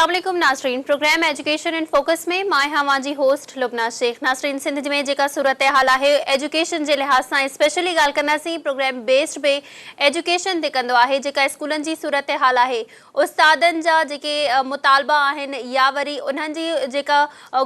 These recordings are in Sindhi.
السلام عليڪم ناظرين پروگرام ايجوڪيشن ان فوڪس ۾ مان آهيان اوهان جي هوسٽ لبنيٰ شيخ. ناظرين سنڌ ۾ جيڪا صورتحال آهي ايجوڪيشن جي لحاظ سان اسپيشلي ڳالهه ڪنداسين پروگرام بيسڊ به ايجوڪيشن تي ڪندو آهي جيڪا اسڪولن جي صورتحال آهي استادن جا جيڪي مطالبا آهن يا وري انهن جي جيڪا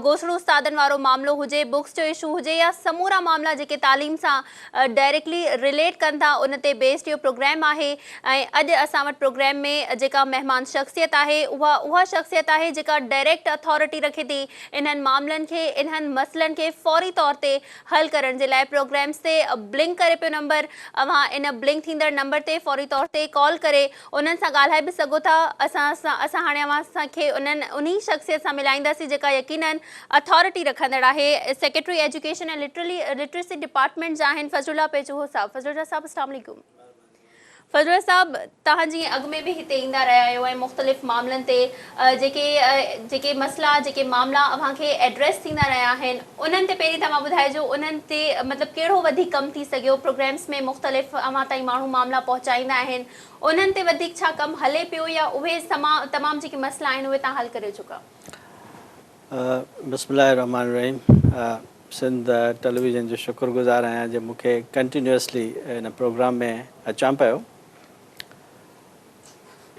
گوسڙو استادن وارو معاملو هجي بڪس جو اشو هجي يا سمورا معاملا جيڪي تعليم سان ڊائريڪٽلي رليٽ ڪن ٿا ان تي بيسڊ اهو پروگرام آهي ۽ اڄ اسان وٽ پروگرام ۾ جيڪا مهمان شخصيت آهي اها اها شخصيت آهي جيڪا ڊائريڪٽ اٿارٽي رکي ٿي انهن معاملن کي انهن مسئلن کي فوري طور تي حل ڪرڻ جي لاء پروگرامز تي بلنڪ ڪري پيو نمبر اوهان ان بلنڪ ٿيندڙ نمبر تي فوري طور تي ڪال ڪري انهن سان ڳالهائي به سگهو ٿا. اسان سان اسان هاڻي اوهان سان کي انهن انهي شخصيت سان ملائينداسين جيڪا يقينن اٿارٽي رکندڙ آهي secretary education ۽ literally literacy department جا آهن فضل الله پيچوهو صاحب فضل الله صاحب اسلام عليڪم فضل الله صاحب توهان جيئن اڳ ۾ به هتي ايندا رهيا آهيو ۽ مختلف معاملن تي جيڪي جيڪي مسئلا جيڪي معاملا اوهان کي ايڊريس ٿيندا رهيا آهن انهن تي پهرين توهان ٻڌائجو انهن تي مطلب ڪهڙو وڌيڪ ڪم ٿي سگهيو پروگرامس ۾ مختلف اوهان تائين ماڻهو معاملا پهچائيندا آهن انهن تي وڌيڪ ڇا ڪم هلي پيو يا اهي تمام جيڪي مسئلا آهن اهي توهان حل ڪريو چڪا؟ بسم الله الرحمٰن الرحيم سنڌ ٽيليويزن جو شڪر گذار آهيان جو مون کي ڪنٽينيوسلي هن پروگرام ۾ اچان پيو.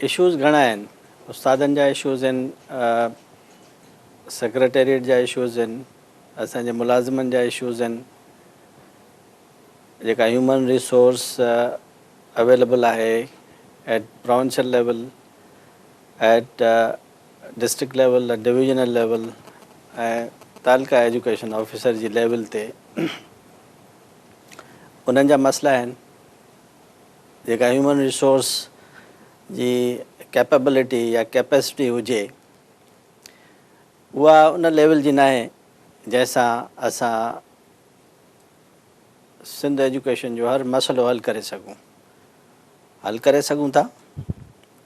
اشوز گهڻا آهن، استادن جا اشوز آهن، سيڪريٽريٽ جا اشوز آهن، اسان جي ملازمن جا اشوز آهن، جيڪا هيومن ريسورس اويليبل آهي at provincial level, at district level ۽ divisional level ۽ taluka education officer جي ليول تي انهن جا مسئلا آهن جيڪا هيومن ريسورس جي ڪيپيبلٽي يا ڪيپيسٽي هجي اها ان ليول جي ناهي جنهن سان اسان سنڌ ايجوڪيشن جو هر مسئلو حل ڪري سگهون. حل ڪري سگهون ٿا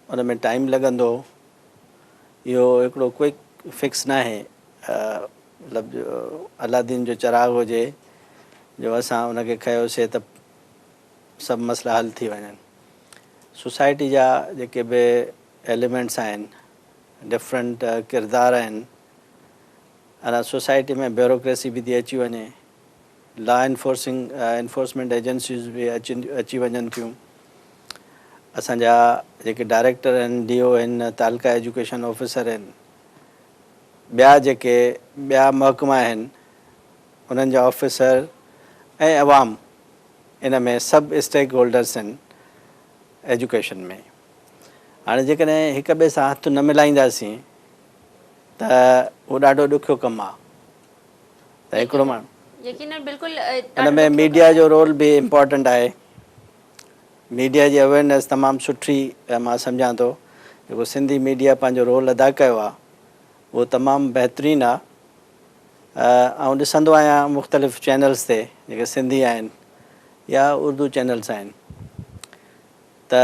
ان ۾ ٽائيم لڳندو اهو هڪڙو ڪوئڪ فڪس ناهي مطلب الادين جو چراغ هجي جو اسان ان کي کنيوسي ته سڀ مسئلا حل ٿي وڃن سوسائٽي جا جيڪي به ايليمينٽس آهن ڊفرنٽ ڪردار آهن ان سوسائٽي ۾ بيوروڪريسي به ٿي اچي وڃي لا انفورسنگ انفورسمينٽ ايجنسيز به اچي وڃن ٿيون اسان جا جيڪي ڊائريڪٽر آهن ڊي او آهن تعلقه ايجوڪيشن آفيسر آهن ٻيا جيڪي ٻيا محڪما آهن انهن جا آفيسر ۽ عوام ان ۾ سڀ اسٽيڪ هولڊرس آهن ايجوڪيشن ۾ هاڻي جيڪڏهن هڪ ٻئي سان هٿ نه ملائينداسين ته اهو ڏاڍو ڏکيو ڪم آهي ته هڪڙو ماڻهو يقينن بلڪل ان ۾ ميڊيا جو رول به امپارٽنٽ آهي ميڊيا جي اويرنيس تمام سٺي مان سمجهان ٿو جيڪو سنڌي ميڊيا پنهنجو رول ادا ڪيو آهي اهو تمام بهترين آهي آئون ڏسندو آهيان مختلف چينلز تي جيڪي سنڌي آهن يا اردو چينلز آهن ته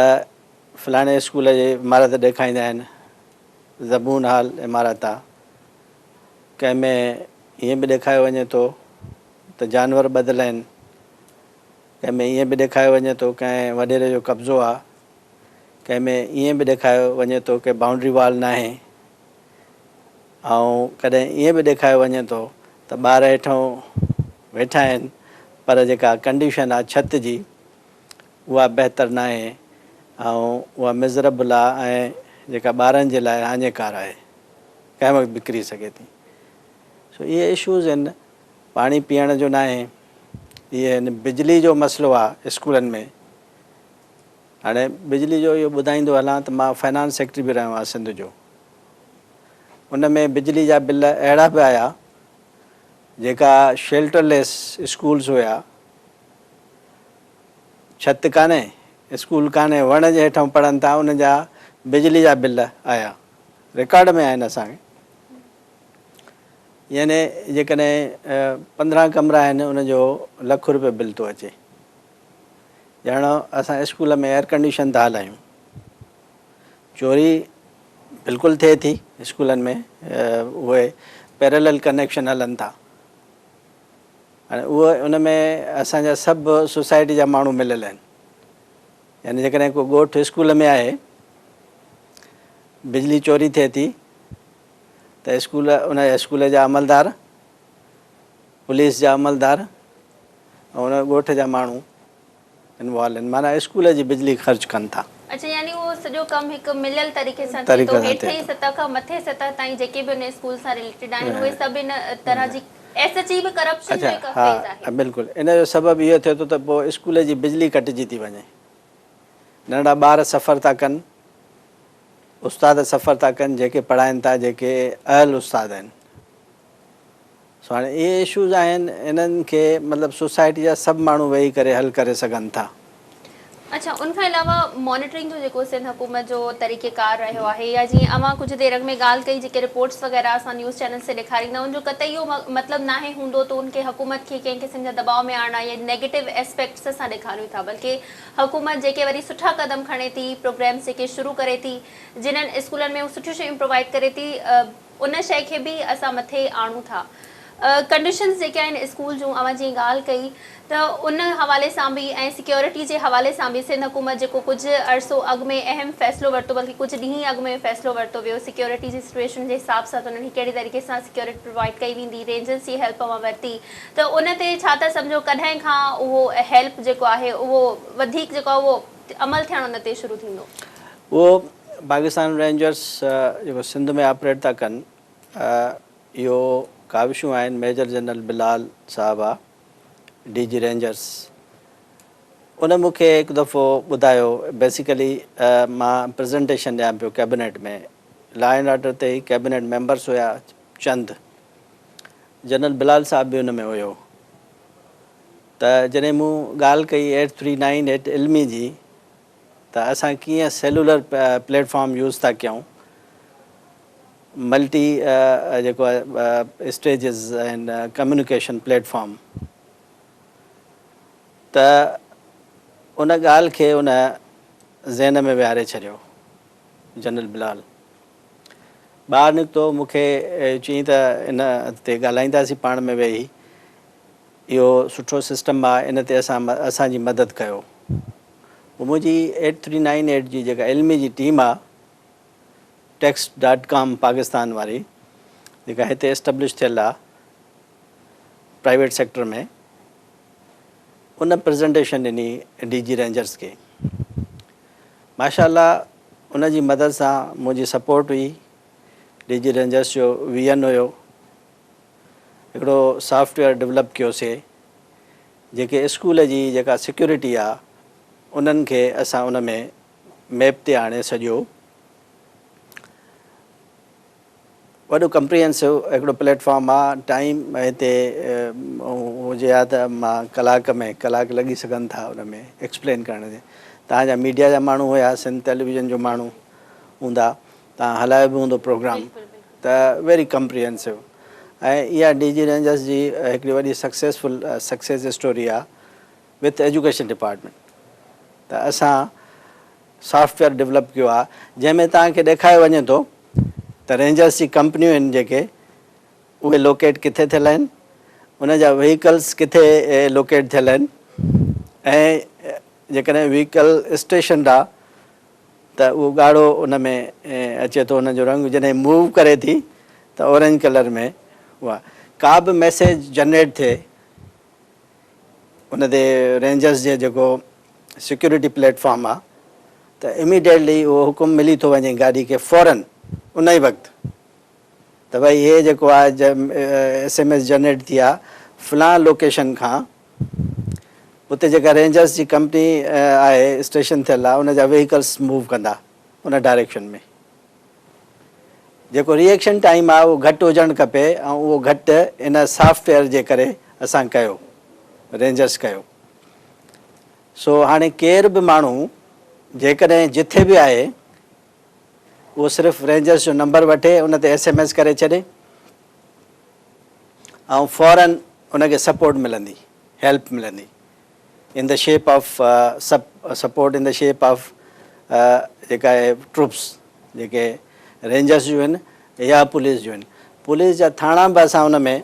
فلاڻي اسڪول جي عمارت ڏيکاريندا آهن زبون حال عمارت آهي ڪنهن ۾ ائين به ڏيکاريو وڃي ٿو ته جانور ٻڌل آهن، ڪنهن ۾ ائين به ڏيکاريو وڃي ٿو ڪنهن وڏيري جو قبضو آ، ڪنهن ۾ ائين به ڏيکاريو وڃي ٿو ڪي بائونڊري وال ناهي ۽ ڪڏهن ائين به ڏيکاريو وڃي ٿو ته ٻار هيٺئون ويٺا آهن پر جيڪا ڪنڊيشن آ ڇت جي اها بهتر ناهي ۽ اها مزربل آ ۽ جيڪا ٻارن جي لاء هاڃيڪار آهي. ڪنهن وقت به ڪري سگهي ٿي سو اهي اشوز آهن پاڻي پيئڻ جو ناهي اهي آهن بجلي جو مسئلو آهي اسڪولن ۾ هاڻي بجلي جو اهو ٻڌائيندو هلان ته مان فائنانس سيڪريٽري به رهيو آهيان سنڌ جو ان ۾ بجلي جا بل اهڙا به آيا جيڪا شيلٽر ليس اسڪولس هيا ڇت ڪانهي اسڪول ڪانهي وڻ جي هيٺان پڙهن ٿا ان جا بجلي جا بل آيا رڪارڊ ۾ آهن اسان کي يعني جيڪڏهن 15 ڪمرا آهن ان جو لک روپيو بل ٿو اچي ڄڻ اسان اسڪول ۾ ايئر ڪنڊيشن ٿا هلايون چوري بلڪل ٿئي ٿي اسڪولن ۾ اهي پيرلل ڪنيڪشن هلن ٿا هاڻي اهو ان ۾ اسان جا سڀ سوسائٽي جا ماڻهو مليل آهن يعني جيڪڏهن ڪو ڳوٺ اسڪول ۾ آهي بجلي چوري ٿئي ٿي ته اسڪول ان اسڪول جا عملدار، پوليس جا عملدار ۽ ان ڳوٺ جا ماڻهو انوالو آهن معنيٰ اسڪول جي بجلي خرچ ڪن ٿا. اڇا يعني اهو سڄو ڪم هڪ مليل طريقي سان ٿئي ٿو هيٺئين سطح کان مٿين سطح تائين جيڪي به ان اسڪول سان رليٽيڊ آهن اهي سڀ ان طرح جي ايس ايڇ اي به ڪرپشن جو هڪ فيز آهي. ها بلڪل ان جو سبب اهو ٿئي ٿو ته پوء اسڪول جي بجلي ڪٽجي ٿي وڃي ننڍڙا ٻار سفر ٿا ڪن استاد سفر ٿا ڪن جيڪي پڙهائن ٿا جيڪي اهل استاد آهن سو هاڻي اهي اشوز آهن انهن کي مطلب سوسائٽي جا سڀ ماڻهو ويهي ڪري حل ڪري سگهن ٿا. اڇا ان کان علاوه مانيٽرنگ جو جيڪو سنڌ حڪومت جو طريقي ڪار رهيو آهي يا جيئن اوهان ڪجهه دير اڳ ۾ ڳالهه ڪئي جيڪي رپورٽس وغيره اسان نيوز چينلز تي ڏيکاريندا ان جو قطعي اهو مطلب ناهي هوندو ته ان کي حڪومت کي ڪنهن قسم جا دٻاء ۾ آڻڻ يا نيگيٽو اسپيڪٽس اسان ڏيکاريون ٿا بلڪه حڪومت جيڪي وري سٺا قدم کڻي ٿي پروگرامز جيڪي شروع ڪري ٿي جنھن اسڪولن ۾ هو سٺيون شيون پرووائيڊ ڪري ٿي ان شيء کي به اسان مٿي آڻون ٿا. ڪنڊيشنز جيڪي آهن اسڪول جون اوهان جيئن ڳالهه ڪئي ته ان حوالي سان به ۽ سيڪيورٽي جي حوالي سان به سنڌ حڪومت جيڪو ڪجهه عرصو اڳ ۾ اهم فيصلو ورتو بلڪه ڪجهه ڏينهن اڳ ۾ فيصلو ورتو ويو سيڪيورٽي جي سچوئيشن جي حساب سان ته انهن کي ڪهڙي طريقي سان سيڪيورٽي پرووائيڊ ڪئي ويندي رينجرز جي هيلپ اوهان ورتي ته ان تي ڇا ٿا سمجهو ڪڏهن کان اهو هيلپ جيڪو آهي اهو وڌيڪ جيڪو آهي اهو عمل ٿيڻ ان تي شروع ٿيندو. اهو پاڪستان رينجرس جيڪو سنڌ ۾ آپريٽ ٿا ڪن اهو ڪاوشون آهن ميجر جنرل بلال صاحب آ ڊي جي رينجرس ان مون کي هڪ دفعو ٻڌايو بيسيڪلي مان پريزنٽيشن ڏيان پيو ڪيبنيٽ ۾ لا اينڊ آرڊر تي ڪيبنيٽ ميمبرس هيا چند جنرل بلال صاحب به ان ۾ هيو ته جڏهن مون ڳالهه ڪئي ايٽ ٿري نائين ايٽ علمي جي ته اسان ڪيئن سيلولر پليٽ فارم يوز ٿا ڪيون ملٽي جيڪو آهي اسٽيجز آهن ڪميونيڪيشن پليٽ فارم ته ان ڳالهه کي ان ذهن ۾ ويهاري ڇڏيو جنرل بلال ٻاهر نڪتو مون کي چيائين ته ان تي ڳالهائينداسين پاڻ ۾ ويهي اهو سٺو سسٽم آ ان تي اسان اسان جي مدد ڪيو. پوء منهنجي ايٽ ٿري نائين ايٽ جي جيڪا علمي جي ٽيم آ ٽيڪسٽ ڊاٽ ڪام پاڪستان واري جيڪا هتي اسٽبلش ٿيل آ پرائيويٽ سيڪٽر ۾ ان پريزنٽيشن ڏني ڊي جي رينجرس کي ماشاء الله ان جي مدد سان منهنجي سپورٽ هئي ڊي جي رينجرس جو ويزن هيو هڪڙو سافٽ ويئر ڊولپ ڪيوسي جيڪي اسڪول جي جيڪا سيڪيورٽي آ انهن کي اسان ان ۾ ميپ تي آڻي سڄو وڏو ڪمپريهنسو هڪڙو پليٽ فارم آ ٽائيم هتي هجي ها ته مان ڪلاڪ ۾ ڪلاڪ لڳي سگهن ٿا ان ۾ ايڪسپلين ڪرڻ جي توهان جا ميڊيا جا ماڻهو هيا سنڌ ٽيليويزن جو ماڻهو هوندا توهان هلايو به هوندو پروگرام ته ويري ڪمپريهنسو ۽ اها ڊي جي رينجرس جي هڪڙي وڏي سڪسيسفل سڪسيس اسٽوري آ وٿ ايجوڪيشن ڊپارٽمينٽ ته اسان سافٽ ويئر ڊولپ ڪيو آ جنهن ۾ توهان کي ڏيکايو وڃي ٿو ته رينجرس جي ڪمپنيون آهن جيڪي اهي لوڪيٽ ڪٿي ٿيل آهن ان جا وهيڪلس ڪٿي لوڪيٽ ٿيل آهن ۽ جيڪڏهن وهيڪل اسٽيشنڊ آ ته اهو ڳاڙهو ان ۾ اچي ٿو ان جو رنگ جڏهن موو ڪري ٿي ته اورينج ڪلر ۾ اها ڪا به ميسيج جنريٽ ٿئي ان تي رينجرس جي جيڪو سيڪيورٽي پليٽ فارم آ ته اميڊيٽلي اهو حڪم ملي ٿو وڃي گاڏي کي فورن ان ئي وقت ته ڀئي هي جيڪو آ ايس ايم ايس جنريٽ ٿي آ فلان لوڪيشن کان اتي جيڪا رينجرس جي ڪمپني آهي اسٽيشن ٿيل آهي ان جا وهيڪلس موو ڪندا ان ڊائريڪشن ۾ جيڪو ري ايڪشن ٽائيم آهي اهو گهٽ هجڻ کپي ۽ اهو گهٽ ان سافٽ ويئر جي ڪري اسان ڪيو رينجرس ڪيو سو هاڻي ڪير به ماڻهو جيڪڏهن جٿي به آهي اهو صرف رينجرس جو نمبر وٺي ان تي ايس ايم ايس ڪري ڇڏي ۽ فورن ان کي سپورٽ ملندي هيلپ ملندي in the shape of support in the shape of جيڪا آهي ٽروپس جيڪي رينجرس جون آهن يا پوليس جون آهن پوليس جا ٿاڻا به اسان ان ۾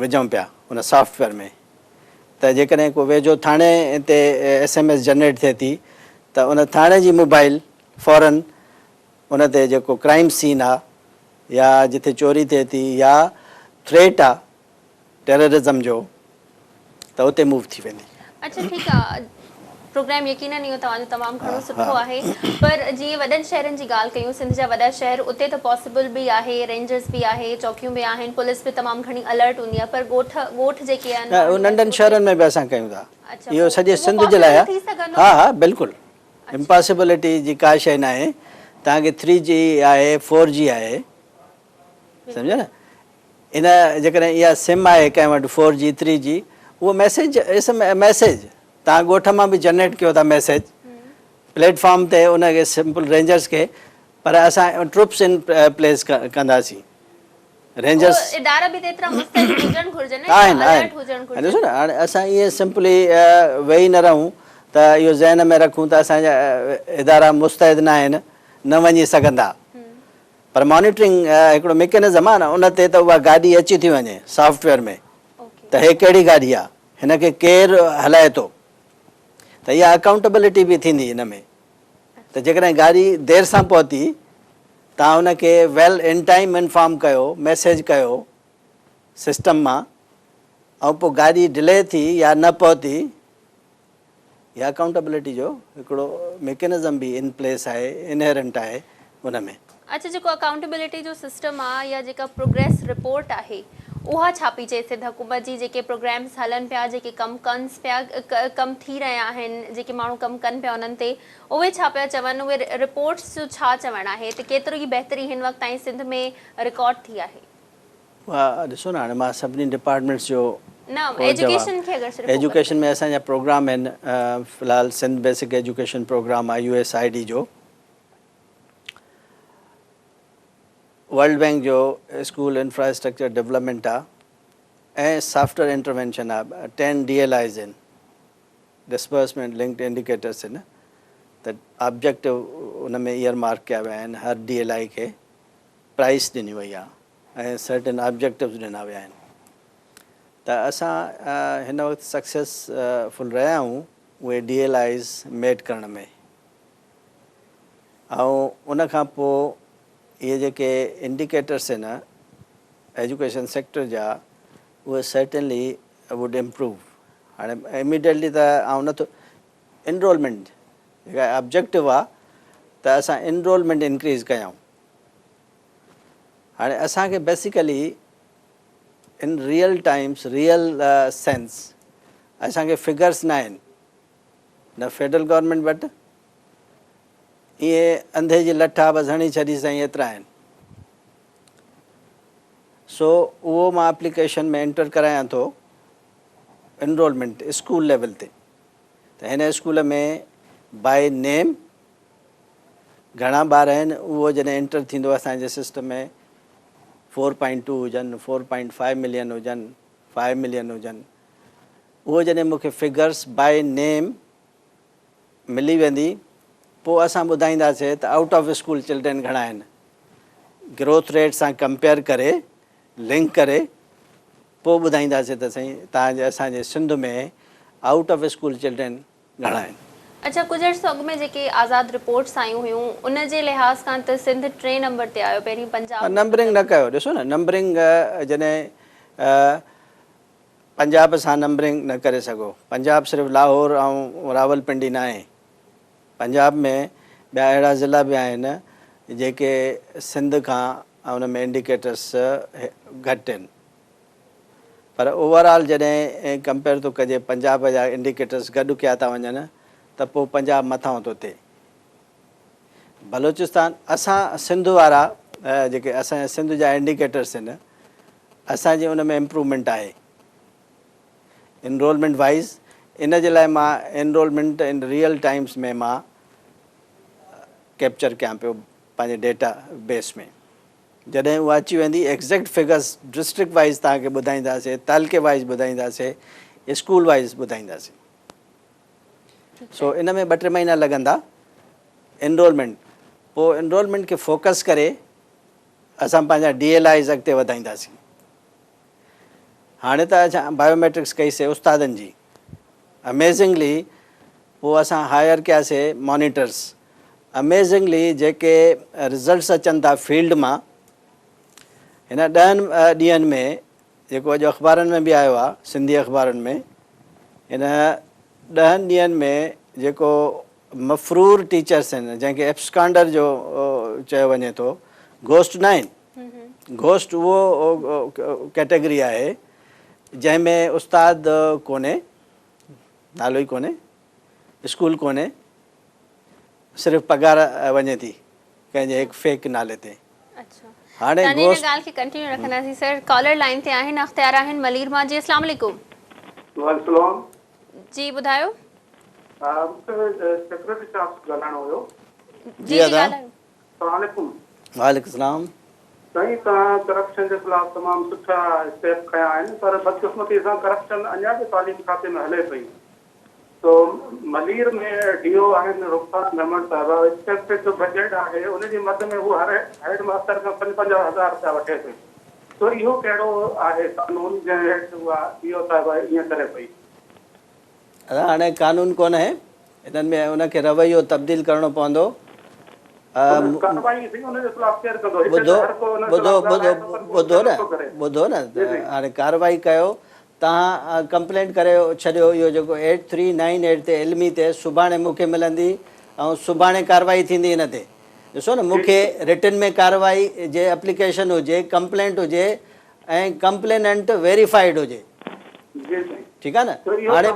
وجهون پيا ان سافٽ ويئر ۾ ته جيڪڏهن ڪو ويجهو ٿاڻي تي ايس ايم ايس جنريٽ ٿئي ٿي ته ان ٿاڻي جي موبائل فورن ان تي جيڪو ڪرائيم سين آ يا جتي چوري ٿئي ٿي يا ٿريٽ آ ٽيررزم جو ته اتي موو ٿي ويندي. اڇا ٺيڪ آ پروگرام يقينن اهو توهان جو تمام گهڻو سٺو آهي پر جيئن وڏن شهرن جي ڳالهه ڪيون سنڌ جا وڏا شهر اتي ته پاسيبل به آهي رينجرز به آهي چوڪيون به آهن پوليس به تمام گهڻي الرٽ هوندي آهي پر ڳوٺ ڳوٺ جيڪي آهن نه اهو ننڍن شهرن ۾ به اسان ڪيون ٿا اهو سڄي سنڌ جي لاء آهي ها ها بلڪل امپاسيبلٽي جي ڪا شيء ناهي توهان کي ٿري جي آهي فور جي آهي سمجهيو نه ان جيڪڏهن اها سم آهي ڪنهن وٽ فور جي ٿري جي اهو ميسيج اس ميسيج توهان ڳوٺ مان به جنريٽ ڪيو ٿا ميسيج پليٽ فارم تي ان کي سمپل رينجرس کي پر اسان ٽروپس ان پليس ڪنداسين رينجرس ادارا به ته ايترا مستعد هجڻ گهرجن نه آهن آهن ڏسو نه هاڻي اسان ائين سمپلي ويهي نه رهون ته اهو ذهن ۾ رکون ته اسان جا ادارا مستعد نه آهن نه وڃي سگهندا پر مانيٽرنگ هڪڙو ميڪنزم آهي نه ان تي ته اها گاڏي اچي ٿي وڃي سافٽ ويئر ۾ ته هي ڪهڙي گاڏي آهي هن کي ڪير هلائي ٿو ته اها اڪائونٽبلٽي به ٿيندي ان ۾ ته جيڪڏهن گاڏي دير سان پهتي تان ان کي ويل ان ٽائيم انفارم ڪيو ميسيج ڪيو سسٽم مان ۽ پوء گاڏي ڊلي ٿي يا نه پهتي اها اڪائونٽبلٽي جو هڪڙو ميڪنزم به ان پليس آهي انهيرنٽ آهي ان ۾. اڇا جيڪو اڪائونٽبلٽي جو سسٽم آ يا جيڪا پروگريس رپورٽ آهي اها ڇا پئي چئي سنڌ حڪومت جي جيڪي پروگرامس هلن پيا جيڪي ڪم ڪنس پيا ڪم ٿي رهيا آهن جيڪي ماڻهو ڪم ڪن پيا انهن تي اهي ڇا پيا چون اهي رپورٽس جو ڇا چوڻ آهي ته ڪيتري بهتري هن وقت تائين سنڌ ۾ رڪارڊ ٿي آهي. اها ڏسو نه هاڻي مان سڀني ڊپارٽمينٽس جو نه ايجوڪيشن کي اگر صرف فوڪس ايجوڪيشن ۾ اسان جا پروگرام آهن في الحال سنڌ بيسڪ ايجوڪيشن پروگرام آهي يو ايس I D جو ورلڊ بينڪ جو اسڪول انفراسٽرڪچر ڊولپمينٽ آهي ۽ سافٽ ويئر انٽروينشن آهي ٽين ڊي ايل Is آهن ڊسبرسمينٽ لنڪڊ انڊيڪيٽرس آهن ته آبجيڪٽو ان ۾ ايئر مارڪ ڪيا ويا آهن هر ڊي ايل I کي پرائس ڏني وئي آهي ۽ سرٽن آبجيڪٽوز ڏنا ويا آهن ته اسان هن وقت سڪسيس فل رهيا آهيون اهي ڊي ايل Is ميٽ ڪرڻ ۾ ۽ ان کان پوء اهي جيڪي انڊيڪيٽرس آهن ايجوڪيشن سيڪٽر جا اهي سرٽنلي ووڊ امپروو هاڻي اميڊيٽلي ته آئون نٿو انرولمينٽ جيڪا آبجيڪٽو آهي ته اسان انرولمينٽ انڪريز ڪيون هاڻي اسان کي basically in real times real sense اسان کي فگرس نه آهن نه فيڊرل گورنمينٽ وٽ ائين انڌي جي لٺ آ بس هڻي ڇڏي سائين ايترا آهن سو اهو مان اپليڪيشن ۾ انٽر ڪرايان ٿو انرولمينٽ اسڪول ليول تي ته هن اسڪول ۾ بائي نيم گهڻا ٻار آهن اهو جڏهن انٽر ٿيندو اسان جي سسٽم ۾ فور پوائنٽ ٽو هجن فور پوائنٽ فائيو ملين هجن فائيو ملين هجن اهو جڏهن مون کي فگرس بائي نيم ملي ويندي پوء اسان ٻڌائينداسي ته آئوٽ آف اسڪول چلڊرين گهڻا آهن گروٿ ريٽ سان ڪمپيئر ڪري لنڪ ڪري پوء ٻڌائينداسي ته سائين تان جي اسان جي Sindh ۾ out of school children گهڻا آهن. اڇا ڪجهه عرصو اڳ ۾ جيڪي آزاد رپورٽس آيون هيون ان جي لحاظ کان ته سنڌ ٽئين نمبر تي آيو پهرين پنجاب هو نمبرنگ نه ڪيو ڏسو نه نمبرنگ جڏهن پنجاب سان نمبرنگ نه ڪري سگهو پنجاب صرف لاهور ۽ راولپنڊي ناهي پنجاب ۾ ٻيا اهڙا ضلعا به آهن جيڪي سنڌ کان ان ۾ انڊيڪيٽرس گهٽ آهن پر اوور آل جڏهن ڪمپيئر ٿو ڪجي پنجاب جا انڊيڪيٽرس گڏ ڪيا ٿا وڃن ته پوء پنجاب مٿانهون ٿو ٿئي. بلوچستان اسان سنڌ وارا جيڪي اسان جا سنڌ جا انڊيڪيٽرس آهن اسان جي ان ۾ امپروومينٽ آهي انرولمينٽ وائز ان جي لاء مان انرولمينٽ ان ريئل ٽائمس ۾ مان ڪيپچر ڪيان پيو پنهنجي ڊيٽا بيس ۾ جڏهن اها اچي ويندي ايگزيڪٽ فگرس ڊسٽرڪٽ وائيز توهان کي ٻڌائينداسي، تعلقي وائيز ٻڌائينداسي، اسڪول وائيز ٻڌائينداسي. سو ان ۾ ٻه ٽي مهينا لڳندا انرولمينٽ پوء انرولمينٽ کي فوڪس ڪري اسان پنهنجا ڊي ايل Is اڳتي وڌائينداسين. هاڻي ته اسان بايوميٽرڪس ڪئي سي استادن جي اميزنگلي پوء اسان هائر ڪياسي مانيٽرس اميزنگلي جيڪي رزلٽس اچن ٿا فيلڊ مان هن ڏهن ڏينهن ۾ جيڪو اڄ اخبارن ۾ به آيو آهي سنڌي اخبارن ۾ هن ڏهن ڏينهن ۾ جيڪو مفرور ٽيچرس آهن جنهن کي ايبسڪانڊر جو چيو وڃي ٿو گهوسٽ نه آهن گهوسٽ اهو ڪيٽيگري آهي جنهن ۾ استاد ڪونهي نالو ئي ڪونهي اسڪول ڪونهي صرف پگهار وڃي ٿي ڪنهن جي هڪ فيڪ نالي تي. اڇا هاڻي ان ڳالهه کي ڪنٽينيو رکنداسين سر ڪالر لائين تي آهن اختيار آهن ملير مان جي اسلام عليڪم. وعليڪم السلام. جي ٻڌايو. مون کي سيڪريٽري صاحب سان ڳالهائڻو هيو. جي جي ڳالهايو. السلام عليڪم. وعليڪم السلام. سائين توهان ڪرپشن جي خلاف تمام سٺا اسٽيپ کنيا آهن پر بدقسمتي سان ڪرپشن اڃا به تعليم کاتي ۾ هلي پئي سو ملير ۾ ڊي او آهن رخسانه ميمڻ صاحبه اسپيسفڪ بجيٽ آهي ان جي مد ۾ هو هر هيڊ ماستر کان پنج 50 هزار رپيا وٺي ٿي سو اهو ڪهڙو آهي قانون جنهن هيٺ اها ڊي او صاحبه ائين ڪري پئي. ادا هاڻي قانون ڪونهي انهن ۾ ان کي رويو تبديل ڪرڻو پوندو. ڪارروائي سائين ان جي خلاف ڪير ڪندو هتي ٻڌو ته هر ڪو ان ٻڌو خلاف ٻڌو ڳالهائي ٿو پر ڪو ٻڌو ڪجهه نه نٿو ڪري. ٻڌو نه جي سائين. هاڻي ڪارروائي ڪيو توهان ڪمپلينٽ ڪري ڇڏيو اهو جيڪو ايٽ ٿري نائين ايٽ تي علمي تي سڀاڻي مون کي ملندي ۽ سڀاڻي ڪارروائي ٿيندي ان تي ڏسو نه مون کي رٽن ۾ ڪارروائي جي اپليڪيشن هجي ڪمپلينٽ هجي ۽ ڪمپليننٽ ويريفائيڊ هجي ٺيڪ آهي نه هاڻي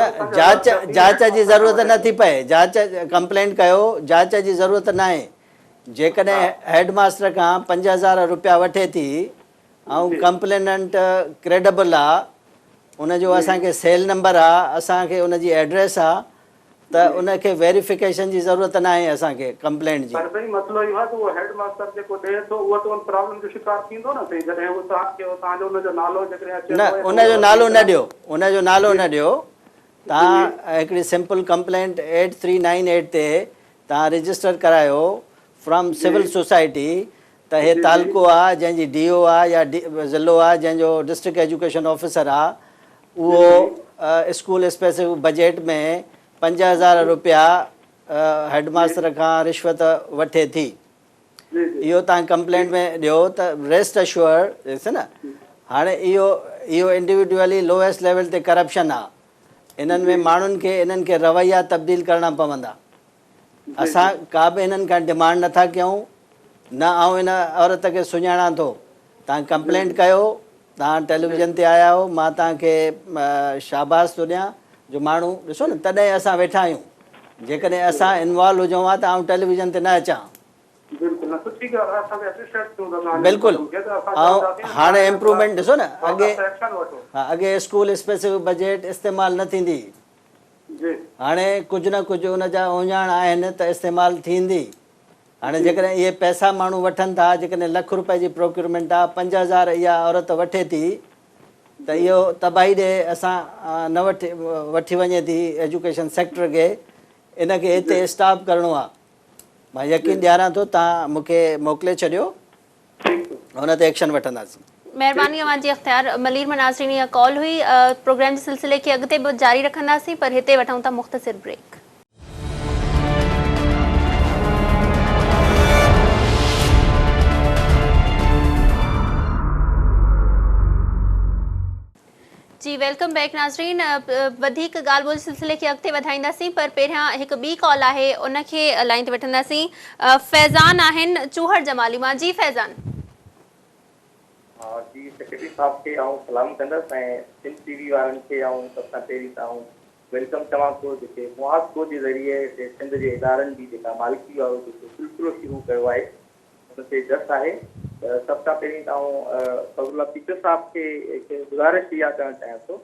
نه جاچ جاچ جي ضرورت نه ٿي پئي جاچ ڪمپلينٽ ڪيو جاچ جي ضرورت ناهي جيڪڏهن هيڊ ماستر کان 5000 روپيا وٺي ٿي ۽ ڪمپليننٽ ڪريڊبل آ ان جو اسان کي سيل نمبر آ اسان کي ان جي ايڊريس آ ته ان کي ويريفڪيشن جي ضرورت ناهي اسان کي ڪمپلينٽ جي. پر سائين مسئلو اهو آ ته اهو هيڊ ماستر جيڪو ڏئي ٿو اهو ته ان پرابلم جو شڪار ٿيندو نه سائين جڏهن اهو توهان کي توهان جو ان جو نالو جيڪڏهن اچي نه ٿو ۽ ان جو نالو نه ڏيو ان جو نالو نه ڏيو توهان هڪڙي سمپل ڪمپلينٽ 8398 تي توهان رجسٽر ڪرايو فرام سول سوسائٽي ته هي تعلقو آ جنهن جي ڊي او آ يا ضلعو آ جنهن جو ڊسٽرڪٽ ايجوڪيشن آفيسر آ اهو اسڪول اسپيسفڪ بجيٽ ۾ 5000 روپيا هيڊ ماستر کان رشوت وٺي ٿي اهو تان ڪمپلينٽ ۾ ڏيو ته ريسٽ اشوئر ڏس نه هاڻي اهو اهو انڊيوڊيولي لوئسٽ ليول تي ڪرپشن آ انهن ۾ ماڻهن کي انهن کي رويا تبديل ڪرڻا پوندا اسان ڪا به هنن کان ڊمانڊ نٿا ڪيون نه آئون ان عورت کي سڃاڻان ٿو توهان ڪمپلينٽ ڪيو توهان ٽيليويزن تي آيا آهيو مان توهان کي شاباس ٿو ڏيان جو ماڻهو ڏسو نه تڏهن اسان ويٺا آهيون جيڪڏهن اسان انوالو هجون ها ته آئون ٽيليويزن تي نه اچان بلڪل آئون هاڻي امپروومينٽ ڏسو نه اڳي اڳي اسڪول اسپيسفڪ بجيٽ استعمال نه ٿيندي هاڻي ڪجهه نه ڪجهه ان جا اهڃاڻ آهن ته استعمال ٿيندي. هاڻي جيڪڏهن اهي پئسا ماڻهو وٺن ٿا، جيڪڏهن لک روپئي جي پروڪيورمينٽ آ، 5000 اها عورت وٺي ٿي ته اهو تباهي ڏي اسان نه وٺي وٺي وڃي ٿي ايجوڪيشن سيڪٽر کي، ان کي هتي اسٽاپ ڪرڻو آ. مان يقين ڏياران ٿو توهان مون کي موڪلي ڇڏيو. ان تي ايڪشن وٺنداسين. مهرباني اوهان جي اختيار ملير مان ناظرين اها ڪال هئي پروگرام جي سلسلي کي اڳتي به جاري رکنداسين پر هتي وٺون ٿا مختصر بريڪ. جي welcome back ناظرين وڌيڪ ڳالهه ٻولهه سلسلي کي اڳتي وڌائينداسين پر پهريان هڪ ٻي ڪال آهي ان کي لائين تي وٺنداسين فيضان آهن چوهڙ جمالي مان جي فيضان. ها جي سيڪريٽري صاحب کي آئون سلام ڪندس ۽ سنڌ ٽي وي وارن کي آئون سڀ کان پهرين ته آئون welcome چوان ٿو جيڪي محاسبو جي ذريعي هتي سنڌ جي ادارن جي جيڪا مالڪي وارو جيڪو سلسلو شروع ڪيو آهي ان تي جس آهي ته سڀ کان پهرين ته آئون فضل الله پيچو صاحب کي هڪ گذارش اها ڪرڻ چاهيان ٿو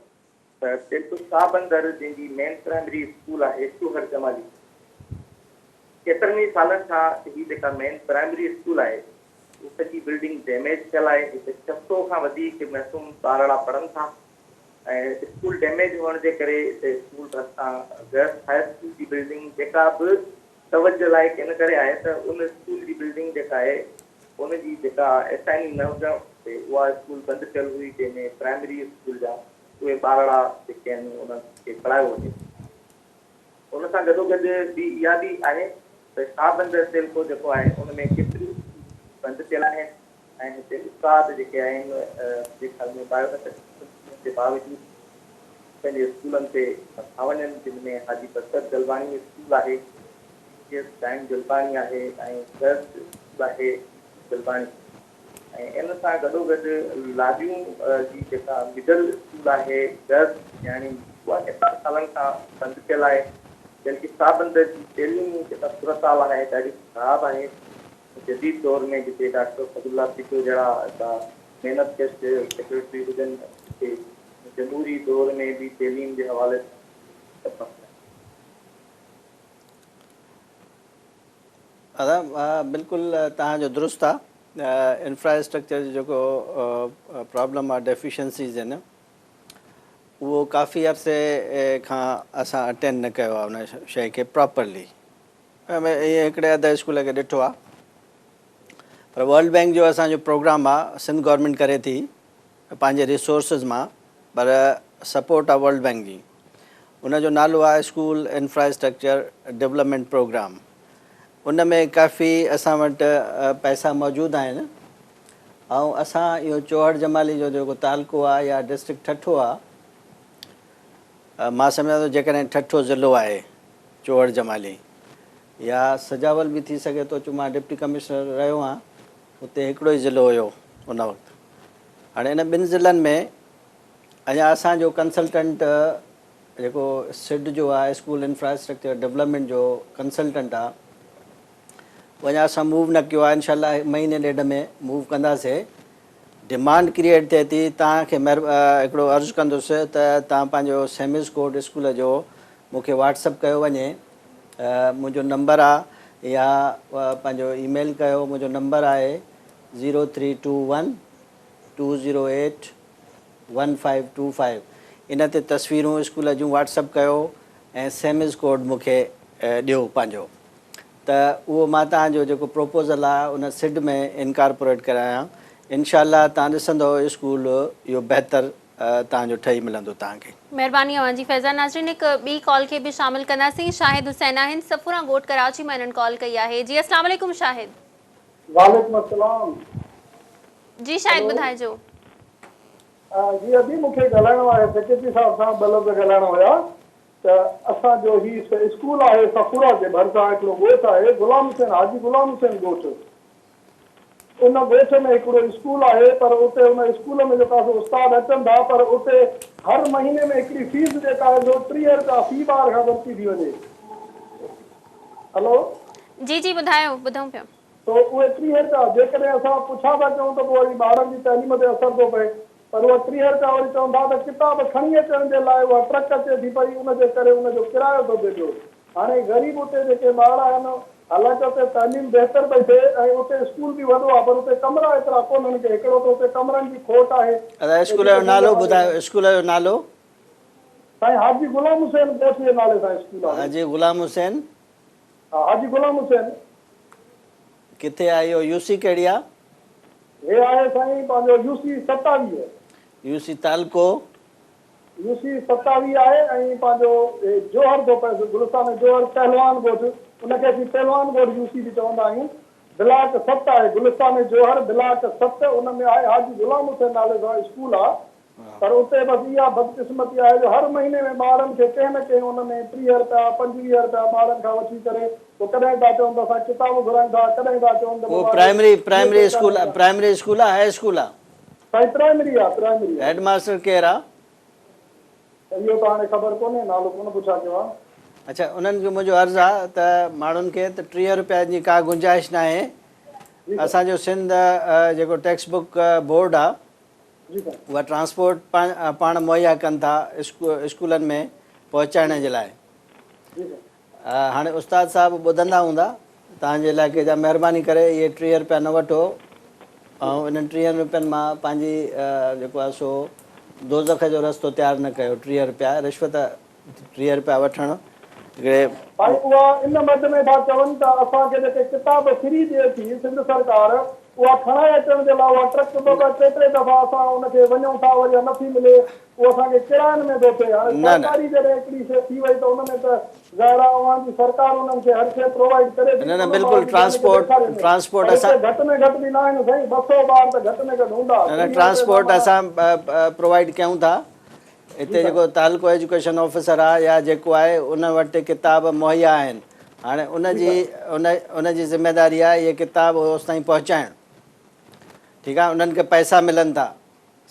ته ٽيلپور شاهبندر جنهن جي مين پرائمري اسڪول آهي چوهڙ جمالي ڪيترن ئي سالن کان هي جيڪا مين پرائمري اسڪول آهي هو سڄي بلڊنگ ڊيميج ٿيل آهي هتي 600 کان وڌيڪ معصوم ٻارڙا پڙهن ٿا ۽ اسڪول ڊيميج هئڻ جي ڪري هتي اسڪول ڀرسان گرلس هاء اسڪول جي بلڊنگ جيڪا به توجه لائق ان ڪري آهي ته ان اسڪول جي بلڊنگ جيڪا آهي ان جي جيڪا ايسائني نه هجڻ تي اها اسڪول بند ٿيل هئي جنهن ۾ پرائمري اسڪول جا اهي ٻارڙا جيڪي آهن انهن کي پڙهايو وڃي ٿو. ان سان گڏوگڏ ٻي اها به آهي ته شاهه بندر تعلقو جيڪو آهي ان ۾ ڪيتريون بند ٿيل آهن ۽ هتي استاد جيڪي آهن منهنجي خيال ۾ بايو ميٽرڪ جي باوجود پنهنجي اسڪولن تي نٿا وڃن جن ۾ حاجي برڪت جلباڻي اسڪول آهي، جي ايس ڊائنگ جلباڻي آهي ۽ گرلز اسڪول آهي جلباڻي ۽ ان سان گڏوگڏ لاڏيون جي جيڪا مڊل اسڪول آهي گرلز يعني اها ڪيترن سالن کان بند ٿيل آهي بلڪه سابندر جي تعليمي جيڪا صورتحال آهي ڏاڍي خراب آهي جديد دور ۾ جتي ڊاڪٽر فضل الله پيٽو جهڙا هڪڙا محنت ڪش سيڪريٽري هجن اتي جمهوري دور ۾ به تعليم جي حوالي سان سڀ مسئلا آهن. ادا بلڪل توهان جو درست آ انفراسٽرڪچر جو جيڪو پرابلم آ ڊيفيشنسيز آهن اهو ڪافي عرصي کان اسان اٽينڊ نه ڪيو آ ان شيء کي پراپرلي ائين هڪڙي اڌ اسڪول کي ڏٺو آ پر ورلڊ بينڪ جو اسان جو پروگرام آ سنڌ گورنمينٽ ڪري ٿي پنهنجي ريسورسز مان پر سپورٽ آ ورلڊ بينڪ جي ان جو نالو آ اسڪول انفراسٽرڪچر ڊولپمينٽ پروگرام ان ۾ ڪافي اسان وٽ پئسا موجود آهن ۽ اسان اهو چوهڙ جمالي جو جيڪو تعلقو آ يا ڊسٽرڪٽ ٺٽو آ مان سمجهان ٿو جيڪڏهن ٺٽو ضلعو آهي چوهڙ جمالي يا سجاول به ٿي سگهي ٿو چون مان ڊپٽي ڪمشنر رهيو آهيان اتي هڪڙو ئي ضلعو هيو ان وقت هاڻي ان ٻن ضلعن ۾ اڃا اسان جو ڪنسلٽنٽ جيڪو سڊ جو آهي اسڪول انفراسٽرڪچر ڊولپمينٽ جو ڪنسلٽنٽ آهي اهو اڃا اسان موو نه ڪيو آهي انشاء الله مهيني ڏيڍ ۾ موو ڪنداسي ڊمانڊ ڪريئيٽ ٿئي ٿي توهان کي هڪڙو عرض ڪندس ته توهان پنهنجو سيمز ڪوڊ اسڪول جو مون کي واٽس اپ ڪيو وڃي منهنجو نمبر آ يا پنهنجو اي ميل ڪيو منهنجو نمبر آهي zero three two one two zero eight one five two five ان تي تصويرون اسڪول جون واٽس اپ ڪيو ۽ سيمز ڪوڊ مون کي ڏيو پنهنجو ته اهو مان توهان جو جيڪو پروپوزل آ ان سڊ ۾ انڪارپوريٽ ڪرايان انشاء الله توهان ڏسندو اسڪول اهو بهتر توهان جو ٺهي ملندو توهان کي. مهرباني اوهان جي فيضان ناظرين هڪ ٻي ڪال کي به شامل ڪنداسين شاهد حسين آهن صفوران ڳوٺ ڪراچي مان انهن ڪال ڪئي آهي جي اسلام عليڪم شاهد. وعليڪم السلام. جي شاهد ٻڌائجو. جي ادي مون کي ڳالهائڻو آهي سيڪريٽري صاحب سان ٻه لفظ ڳالهائڻا هيا ته اسان جو هي اسڪول آهي صفورا جي ڀرسان هڪڙو ڳوٺ آهي غلام حسين حاجي غلام حسين ڳوٺ ان ڳوٺ ۾ هڪڙو اسڪول آهي پر اتي ان اسڪول ۾ جيڪو آهي سو استاد اچن ٿا پر اتي هر مهيني ۾ هڪڙي فيس جيڪا آهي سو 30 رپيا في ٻار کان ورتي ٿي وڃي. هلو. جي جي ٻڌايو ٻڌون پيا. سو اهي 30 رپيا جيڪڏهن اسان پڇا ٿا ڪيون ته پوء وري ٻارن جي تعليم تي اثر ٿو پئي پر اها 30 رپيا وري چون ٿا ته ڪتاب کڻي اچڻ جي لاء اها ٽرڪ اچي ٿي پئي ان جي ڪري ان جو ڪرايو ٿو ٿئي پيو. هاڻي غريب اتي جيڪي ٻار آهن حالانڪه اتي تعليم بهتر پئي ٿئي ۽ اتي اسڪول به وڏو آهي پر اتي ڪمرا ايترا ڪونهن ڪي هڪڙو ته اتي ڪمرن جي کوٽ آهي ادا اسڪول جو ايجوڪيشن جي نالو حوالي ٻڌايو سان. اسڪول جو نالو. سائين حاجي غلام حسين ڳوٺ جي نالي سان اسڪول آهي. حاجي غلام حسين. ها حاجي غلام حسين. ڪٿي آهي اهو يو سي ڪهڙي آهي. هي آهي سائين پنهنجو يو سي 27. يو سي تعلقو. يو سي 27 آهي ۽ پنهنجو جوهر ٿو پئيس گلستان جوهر پهلوان ڳوٺ ان کي اسين پهلوان ڳوٺ يو سي به چوندا آهيون بلاڪ ست آهي گلستان جوهر بلاڪ ست ان ۾ آهي حاجي غلام حسين نالي سان اسڪول آ پر اتي بس اها بدقسمتي آهي جو هر مهيني ۾ ٻارن کي ڪنهن نه ڪنهن ان ۾ 30 رپيا 25 رپيا ٻارن کان وٺي ڪري پوء ڪڏهن ٿا چون ته اسان ڪتاب گهرايون ٿا ڪڏهن ٿا چون ته اهو بابا پرائمري هي پرائمري پئسا اسڪول ڏيندا. پرائمري اسڪول آ هاء اسڪول آ. سائين پرائمري آ پرائمري آ. هيڊ ماستر ڪير آ؟ اهو ته هاڻي خبر ڪونهي نالو ڪونه پڇا ڪيو آ. اڇا انهن کي منهنجو عرض آ ته ماڻهن کي ته 30 روپين جي ڪا گنجائش ناهي جي سائين. اسان جو سنڌ جيڪو ٽيڪسٽ بڪ بورڊ آ جي سائين. اها ٽرانسپورٽ پاڻ مهيا ڪن ٿا اسڪولن ۾ پهچائڻ جي لاء. جي سائين. هاڻي استاد صاحب ٻڌندا هوندا توهان جي علائقي جا مهرباني ڪري اهي 30 روپيا نه وٺو ۽ انهن 30 روپين مان پنهنجي جيڪو آهي سو دوزخ جو رستو تيار نه ڪيو 30 روپيا رشوت 30 روپيا وٺڻ هڪڙي سائين اها ان مد ۾ ٿا چون ته اسان کي جيڪي ڪتاب فري ڏئي ٿي سنڌ سرڪار اها کڻائي اچڻ جي لاء اها ٽرڪ ٻه ٻه ٽي ٽي دفعا اسان ان کي وڃون ٿا وري اها نٿي ملي اهو اسان کي ڪراين ۾ ٿو ٿئي هاڻي سرڪاري جڏهن هڪڙي شيء ٿي وئي ته ان ۾ ته ظاهر آهي اوهان جي سرڪار انهن کي هر شيء پرووائيڊ ڪري ٿي نه نه ان بلڪل باوجود ان کي ٽرانسپورٽ ڏيکاري ۾ ٽرانسپورٽ پر هتي اسان گهٽ ۾ گهٽ به ناهن سائين 200 ٻار ته گهٽ ۾ گهٽ هوندا نه نه 30 رپئي سان ٽرانسپورٽ معنيٰ اسان پرووائيڊ ڪيون ٿا جي هتي سائين. جيڪو تعلقو ايجوڪيشن آفيسر آ يا جيڪو آهي ان وٽ ڪتاب مهيا آهن هاڻي ان جي جي سائين. ان ان جي ذميداري آ اهي ڪتاب اوستائين پهچائڻ ٺيڪ آ انهن کي پئسا ملن ٿا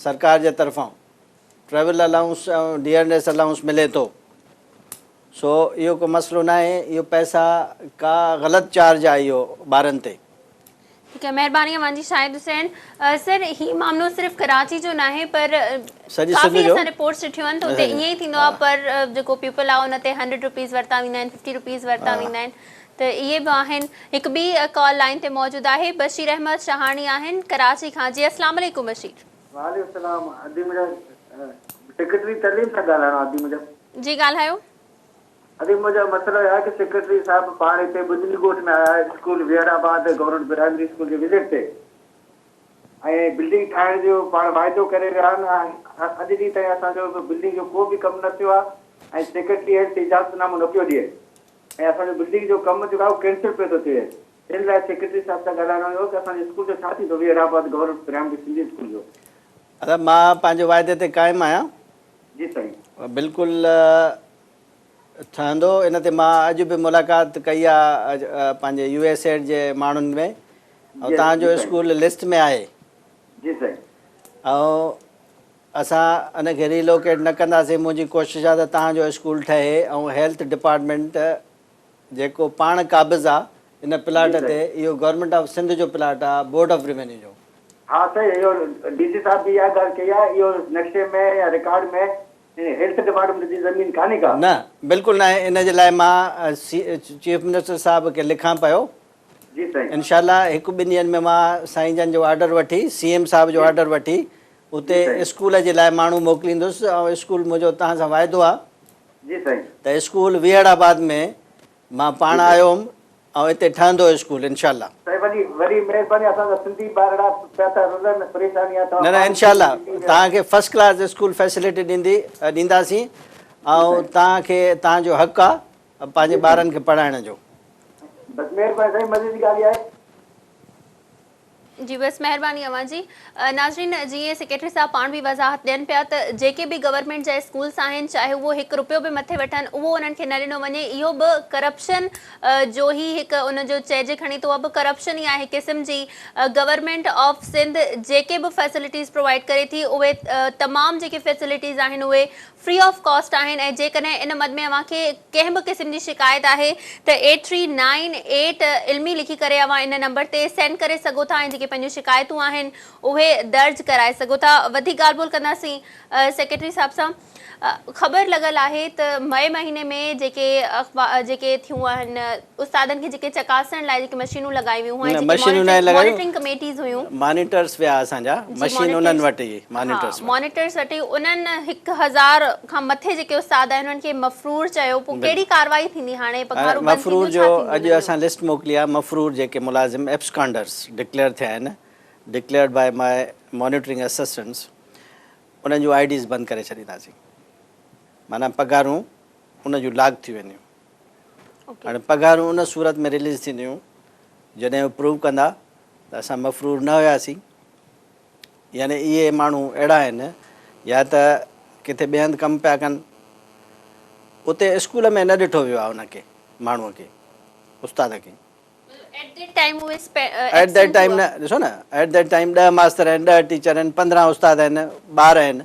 سرڪار جي طرفان ٽريول الائونس ۽ ڊيئرنيس الائونس ملي ٿو سو اهو ڪو مسئلو ناهي اهو پئسا ڪا غلط چارج آ اهو ٻارن تي. ٺيڪ آهي مهرباني اوهان جي شاهد حسين سر هي معاملو صرف ڪراچي جو ناهي پر سڄي سنڌ ڪافي جو اسان رپورٽس ڏٺيون آهن ته اتي ائين ئي ٿيندو آهي پر جيڪو پيپل آهي ان تي هنڊريڊ روپيز ورتا ويندا آهن ففٽي روپيز ورتا ويندا آهن ته اهي به آهن هڪ ٻي ڪال لائين تي موجود آهي بشير احمد شاهاڻي آهن ڪراچي کان جي السلام عليڪم بشير. وعليڪم السلام ادي منهنجا سيڪريٽري تعليم سان ڳالهائڻو آهي ادي منهنجا. جي ڳالهايو. ادي منهنجا مسئلو اهي آهي ڪه سيڪريٽري صاحب پاڻ هتي ٻڌني ڳوٺ ۾ آيا آهي school Wehar Abad government primary school جي وزٽ تي ۽ بلڊنگ ٺاهڻ جو پاڻ واعدو ڪري ويا آهن ۽ اڄ ڏينهن تائين اسان جو بلڊنگ جو ڪو به ڪم نه ٿيو آهي ۽ سيڪريٽري هيلٿ اجازت نامو نه پيو ڏئي ۽ اسان جو بلڊنگ جو ڪم جيڪو آهي اهو ڪينسل پيو ٿو ٿئي ان لاء سيڪريٽري صاحب سان ڳالهائڻو هيو ڪه اسان جي اسڪول جو ڇا ٿيندو Wehar Abad government primary Sindhi school جو. ادا مان پنهنجي واعدي تي قائم آهيان. جي سائين. بلڪل ٺهندو ان تي مان اڄ به ملاقات ڪئي آ پنهنجي يو ايس ايڊ جي ماڻهن ۾ ۽ توهان جو اسڪول لسٽ ۾ آهي. جي سائين. ۽ اسان ان کي ريلوڪيٽ نه ڪنداسين منهنجي ڪوشش آ ته توهان جو اسڪول ٺهي ۽ هيلٿ ڊپارٽمينٽ جيڪو پاڻ قابض آ ان پلاٽ تي اهو گورنمينٽ آف سنڌ جو پلاٽ آ بورڊ آف ريونيو جو. ها سائين اهو ڊي سي صاحب به اها ڳالهه ڪئي آهي اهو نقشي ۾ يا رڪارڊ ۾ هيلٿ ڊپارٽمينٽ جي زمين ڪانهي ڪا. نه بلڪل ناهي ان جي لاء مان چيف منسٽر صاحب کي لکان پيو جي سائين. انشاء الله هڪ ٻن ڏينهن ۾ مان سائين جن جو آرڊر وٺي سي ايم صاحب جو آرڊر وٺي اتي اسڪول جي لاء ماڻهو موڪليندس ۽ اسڪول منهنجو توهان سان واعدو آ جي سائين. ته اسڪول ويهڙ آباد ۾ مان پاڻ آيو هوم ۽ اتي ٺهندو اسڪول انشاء الله. سائين وڏي وڏي مهرباني اسان جا سنڌي ٻارڙا پيا ٿا رلن پريشاني آ توهان نه نه پاڻ انشاء الله سنڌي ۾ توهان کي فرسٽ ڪلاس اسڪول فيسلٽي ڏيندي ڏينداسين جي ۽ سائين. توهان کي توهان جو حق آ پنهنجي جي سائين. ٻارن کي پڙهائڻ جو. بس مهرباني سائين مزي جي ڳالهه اها آهي. جي بس مهرباني اوهان جي. ناظرين جيئن سيڪريٽري صاحب پاڻ به وضاحت ڏين پيا ته جيڪي به گورنمينٽ جا اسڪولس آهن چاهي اهو هڪ روپيو به مٿي وٺن اهو انهن کي نه ڏنو وڃي اهو به ڪرپشن جو ئي هڪ ان جو چئجي کڻي ته اها به ڪرپشن ئي آهي قسم جي گورنمينٽ آف سنڌ جيڪي به فيسلٽيز پرووائيڊ ڪري ٿي اهي تمام جيڪي فيسلٽيز آهن اهي فري آف ڪاسٽ آهن ۽ جيڪڏهن ان مد ۾ اوهان کي ڪنهن به قسم جي شڪايت آهي ته ايٽ ٿري نائين ايٽ علمي لکي ڪري اوهان ان نمبر تي سينڊ ڪري سگهو ٿا ۽ جيڪي پنهنجون شڪايتون آهن اهي درج ڪرائي سگهو ٿا وڌيڪ ڳالهه ٻولهه ڪنداسين سيڪريٽري صاحب سان خبر لڳل آهي ته مئي مهيني ۾ جيڪي اخبار جيڪي ٿيون آهن استادن کي جيڪي چڪاسڻ لاء جيڪي مشينون لڳايون ويون هيون ۽ جيڪي مانيٽرنگ ڪميٽيز هيون مانيٽرس ويا اسان جا مشين انهن وٽ ئي مانيٽرس وٽ. مانيٽرس وٽ ئي انهن 1000 کان مٿي جيڪي استاد آهن انهن کي مفرور چيو پوء ڪهڙي ڪارروائي ٿيندي هاڻي پگهارون بند مفرور ٿينديون جو ڇا ٿيندو اڄ انهن جو. اسان لسٽ موڪلي آهي مفرور جيڪي ملازم ايبسڪانڊرس ڊڪليئر ٿيا آهن ڊڪليئرڊ باء ماء مانيٽرنگ اسسٽنٽس انهن جون I Ds بند ڪري ڇڏينداسين معنيٰ پگهارون ان جون لاڪ ٿي وينديون هاڻي پگهارون ان صورت ۾ رليز ٿينديون جڏهن هو پروو ڪندا ته اسان مفرور نه هياسين يعني اهي ماڻهو اهڙا آهن يا ته ڪٿي ٻئي هنڌ ڪم پيا ڪن اتي اسڪول ۾ نه ڏٺو ويو آهي ان کي ماڻهو کي استاد کي ايٽ that time نه ڏسو نه ايٽ that time 10 master آهن 10 ٽيچر آهن 15 استاد آهن ٻار آهن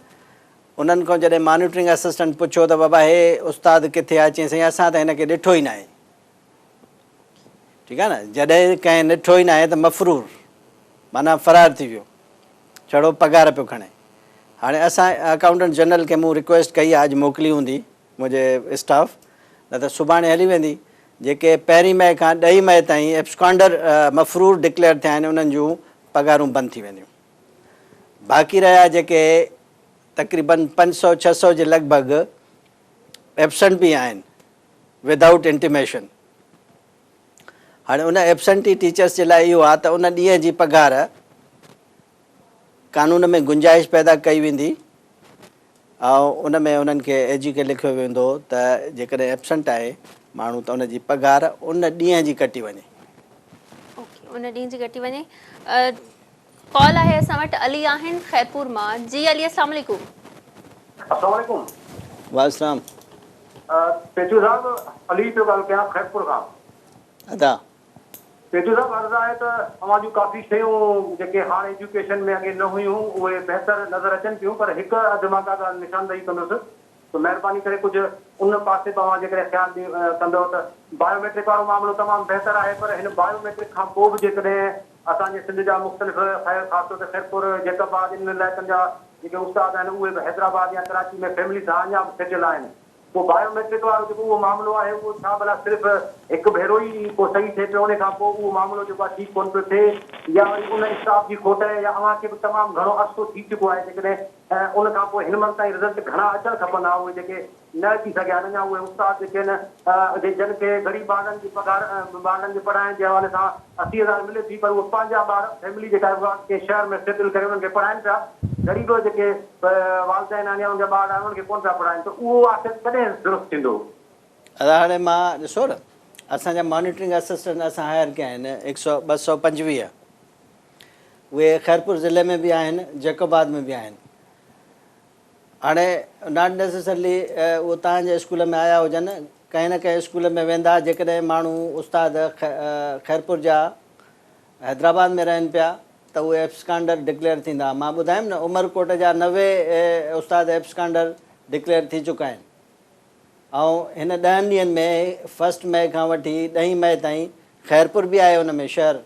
انهن کان جڏهن مانيٽرنگ اسسٽنٽ پڇيو ته بابا هي استاد ڪٿي آهي چيائين سائين اسان ته هن کي ڏٺو ئي ناهي ٺيڪ آهي نه جڏهن ڪنهن ڏٺو ئي ناهي ته مفرور معنيٰ فرار ٿي ويو ڇڙو پگهار پيو کڻي هاڻي اسان اڪائونٽنٽ جنرل کي مون رڪويسٽ ڪئي آهي اڄ موڪلي هوندي منهنجي اسٽاف نه ته سڀاڻي هلي ويندي جيڪي پهرين مئي کان ڏهين مئي تائين ايبسڪانڊر مفرور ڊڪليئر ٿيا آهن انهن جون پگهارون بند ٿي وينديون باقي رهيا جيڪي تقريبن 500 600 جي لڳ ڀڳ ايبسنٽ به آهن ودائوٽ انٽيميشن. هاڻي ان ايبسنٽي ٽيچرس جي لاء اهو آهي ته ان ڏينهن جي پگهار قانون ۾ گنجائش پيدا ڪئي ويندي ۽ ان ۾ انهن کي اي جي کي لکيو ويندو ته جيڪڏهن ايبسنٽ آهي ماڻهو ته ان جي پگهار ان ڏينهن جي ڪٽي وڃي. اوڪي ان ڏينهن جي ڪٽي وڃي. ڪال آهي اسان وٽ علي آهن خيرپور مان جي علي السلام عليڪم. السلام عليڪم. وعليڪم السلام. پيچو صاحب علي پيو ڳالهه ڪيان خيرپور کان. ادا. پيچو صاحب عرض آهي ته اوهان جون ڪافي شيون جيڪي هاڻ ايجوڪيشن ۾ اڳي نه هيون اهي بهتر نظر اچن پيون پر هڪ اڌ مان ڪا ڳالهه نشاندهي ڪندس ته مهرباني ڪري ڪجهه ان پاسي به اوهان جيڪڏهن خيال ڪندؤ ته بايو ميٽرڪ وارو معاملو تمام بهتر آهي پر هن بايو ميٽرڪ کان پوء به جيڪڏهن اسان جي سنڌ جا مختلف خير خاص طور تي خيرپور، جيڪب آباد انهن علائقن جا جيڪي استاد آهن اهي به حيدرآباد يا ڪراچي ۾ فيملي سان اڃا به سيٽل آهن پوء بايو ميٽرڪ وارو جيڪو اهو معاملو آهي اهو ڇا ڀلا صرف هڪ ڀيرو ئي ڪو صحيح ٿئي پيو ان کان پوء اهو معاملو جيڪو آهي ٺيڪ ڪونه پيو ٿئي يا وري ان اسٽاف جي کوٽ آهي يا اوهان کي به تمام گهڻو عرصو ٿي چڪو آهي جيڪڏهن ان کان پوء هن مهل تائين رزلٽ گهڻا اچڻ کپن ها اهي جيڪي نه اچي سگهيا آهن اڃا اهي استاد جيڪي آهن جن کي غريب ٻارڙن جي پگهار ٻارڙن جي پڙهائڻ جي حوالي سان 80,000 ملي ٿي پر اهي پنهنجا ٻار فيملي جيڪا آهي اها ڪنهن شهر ۾ سيٽل ڪري انهن کي پڙهائن پيا غريب جيڪي والدين آهن يا انهن جا ٻار آهن انهن کي ڪونه پيا پڙهائن ته اهو آخر ڪڏهن درست ٿيندو. ادا هاڻي مان ڏسو نه اسان جا مانيٽرنگ اسسٽنٽ اسان هائر ڪيا آهن هڪ سو 225 اهي خيرپور ضلعي ۾ به آهن جيڪب آباد ۾ به آهن هاڻي not necessarily اهو توهان جي اسڪول ۾ آيا هجن، ڪنهن نه ڪنهن اسڪول ۾ ويندا، جيڪڏهن ماڻهو استاد خيرپور جا حيدرآباد ۾ رهن پيا ته اهي ايبسڪانڊر ڊڪليئر ٿيندا. مان ٻڌايم نه عمرڪوٽ جا 90 استاد ايبسڪانڊر ڊڪليئر ٿي چڪا آهن ۽ هن ڏهن ڏينهن ۾ فرسٽ مئي کان وٺي ڏهين مئي تائين خيرپور به آهي ان ۾ شهر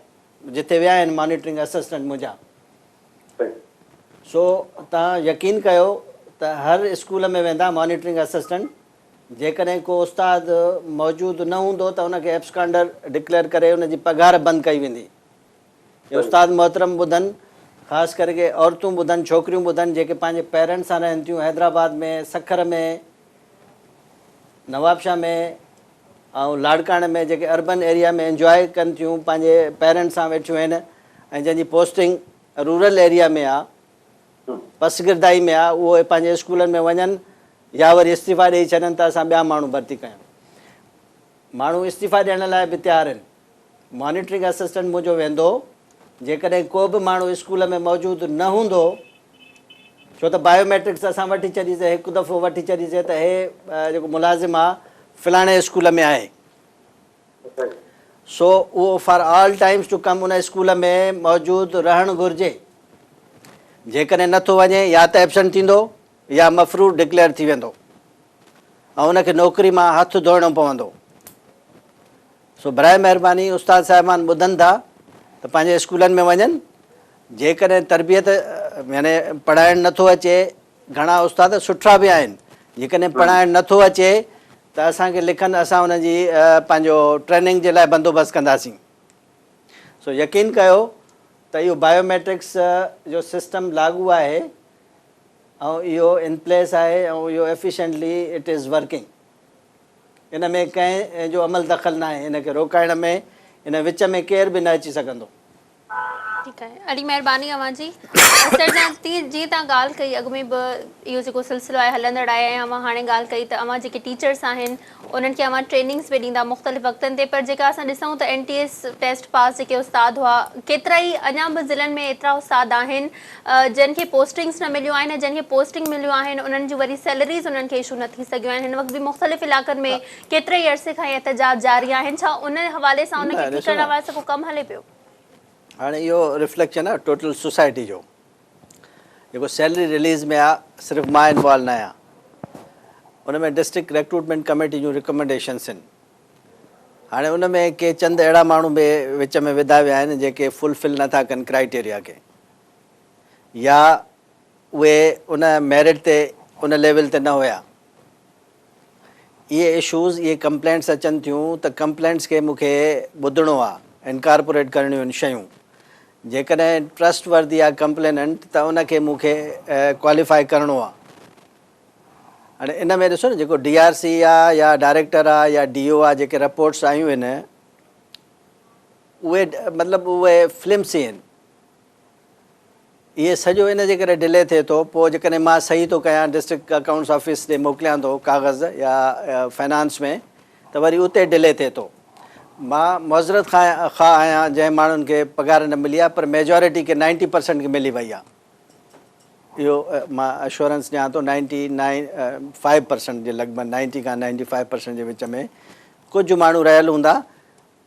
جتي ويا آهن مانيٽرنگ اسسٽنٽ منهنجا. سو توهان يقين ڪيو ته هر اسڪول ۾ ويندا مانيٽرنگ اسسٽنٽ جيڪڏهن ڪو استاد موجود نه هوندو ته ان کي ايبسڪانڊر ڊڪليئر ڪري ان جي پگهار بند ڪئي ويندي. هي استاد محترم ٻڌن خاص ڪري ڪي عورتون ٻڌن ڇوڪريون ٻڌن جيڪي پنهنجي پيرنٽس سان رهن ٿيون حيدرآباد ۾ سکر ۾ نوابشاهه ۾ ۽ لاڙڪاڻي ۾ جيڪي اربن ايريا ۾ انجواء ڪن ٿيون پنهنجي پيرنٽس سان ويٺيون آهن ۽ جنهن جي پوسٽنگ رورل ايريا ۾ آ پسگردائي ۾ آ اهي پنهنجي اسڪولن ۾ وڃن يا وري استعيفا ڏئي ڇڏن ته اسان ٻيا ماڻهو ڀرتي ڪيون. ماڻهو استعيفا ڏيڻ لاء به تيار آهن. مانيٽرنگ اسسٽنٽ منهنجو ويندو جيڪڏهن ڪو به ماڻهو اسڪول ۾ موجود نه هوندو ڇو ته بايو ميٽرڪس اسان وٺي ڇڏيسي هڪ دفعو وٺي ڇڏيسي ته هي جيڪو ملازم آ فلاڻي اسڪول ۾ آهي. سو اهو for all times to come in school ۾ موجود رهڻ گهرجي. جيڪڏهن نه ٿو وڃي يا ته ايبسنٽ ٿيندو يا مفرور ڊڪليئر ٿي ويندو ۽ ان کي نوڪري مان هٿ ڌوئڻو پوندو. سو برائي مهرباني استاد صاحبان ٻڌن ٿا ته پنهنجي اسڪولن ۾ وڃن جيڪڏهن تربيت يعني پڙهائڻ نه ٿو اچي گهڻا استاد سٺا به آهن جيڪڏهن پڙهائڻ نه ٿو اچي ته اسان کي لکن اسان انهن جي پنهنجو ٽريننگ جي لاء بندوبست ڪنداسين سو يقين ڪيو ته اهو بايوميٽرڪس جو سسٽم لاڳو آهي ۽ اهو ان پليس آهي ۽ اهو ايفيشنٽلي it is working ان ۾ ڪنهن جو عمل دخل ناهي ان کي روڪائڻ ۾ ان وچ ۾ ڪير به نه اچي سگهندو. ٺيڪ آهي اڙي مهرباني اوهان جي سر جان جيئن توهان ڳالهه ڪئي اڳ ۾ به اهو جيڪو سلسلو آهي هلندڙ آهي ۽ اوهان هاڻي ڳالهه ڪئي ته اوهان جيڪي ٽيچرس آهن انهن کي اوهان ٽريننگس به ڏيندا مختلف وقتن تي پر جيڪا اسان ڏسون ته N T S test pass جيڪي استاد هئا ڪيترا ئي اڃا به ضلعن ۾ ايترا استاد آهن جن کي پوسٽنگس نه مليون آهن ۽ جن کي پوسٽنگ مليون آهن انهن جون وري سيلريز انهن کي اشو نه ٿي سگهيون آهن هن وقت به مختلف علائقن ۾ ڪيتري ئي عرصي کان احتجاج جاري آهن ڇا ان حوالي سان ان کي ٺيڪ ڪرڻ حوالي سان ڪو ڪم هلي پيو؟ هاڻي اهو رفليڪشن آهي ٽوٽل سوسائٽي جو جيڪو سيلري رليز ۾ آ صرف مان انوالو نه آهيان ان ۾ ڊسٽرڪٽ ريڪروٽمينٽ ڪميٽي جون ريڪمينڊيشنس آهن هاڻي ان ۾ ڪي چند اهڙا ماڻهو به وچ ۾ وڌا ويا آهن جيڪي فلفل نٿا ڪن ڪرائيٽيريا کي يا اهي ان ميرٽ تي ان ليول تي نه هيا اهي اشوز اهي ڪمپلينٽس اچن ٿيون ته ڪمپلينٽس کي مون کي ٻڌڻو آ انڪارپوريٽ ڪرڻيون آهن شيون جيڪڏهن ٽرسٽ وردي آ ڪمپليننٽ ته ان کي مون کي ڪواليفائي ڪرڻو آ هاڻي ان ۾ ڏسو نه جيڪو ڊي آر سي آ يا ڊائريڪٽر آ يا ڊي او آ جيڪي رپورٽس آيون آهن. اهي مطلب اهي فلمسي آهن. اهي سڄو ان جي ڪري ڊلي ٿئي ٿو. پوء جيڪڏهن مان صحيح ٿو ڪيان ڊسٽرڪٽ اڪائونٽس آفيس ڏي موڪليان ٿو ڪاغذ يا فنانس ۾ ته وري اتي ڊلي ٿئي ٿو. مان معذرت خواهه آهيان جنهن ماڻهن کي پگهار نه ملي آهي پر ميجارٽي کي نائنٽي پرسنٽ کي ملي وئي آهي. اهو مان اشورنس ڏيان ٿو نائنٽي نائن فائيو پرسنٽ جي لڳ ڀڳ نائنٽي کان نائنٽي فائيو پرسنٽ جي وچ ۾ ڪجهه ماڻهو رهيل هوندا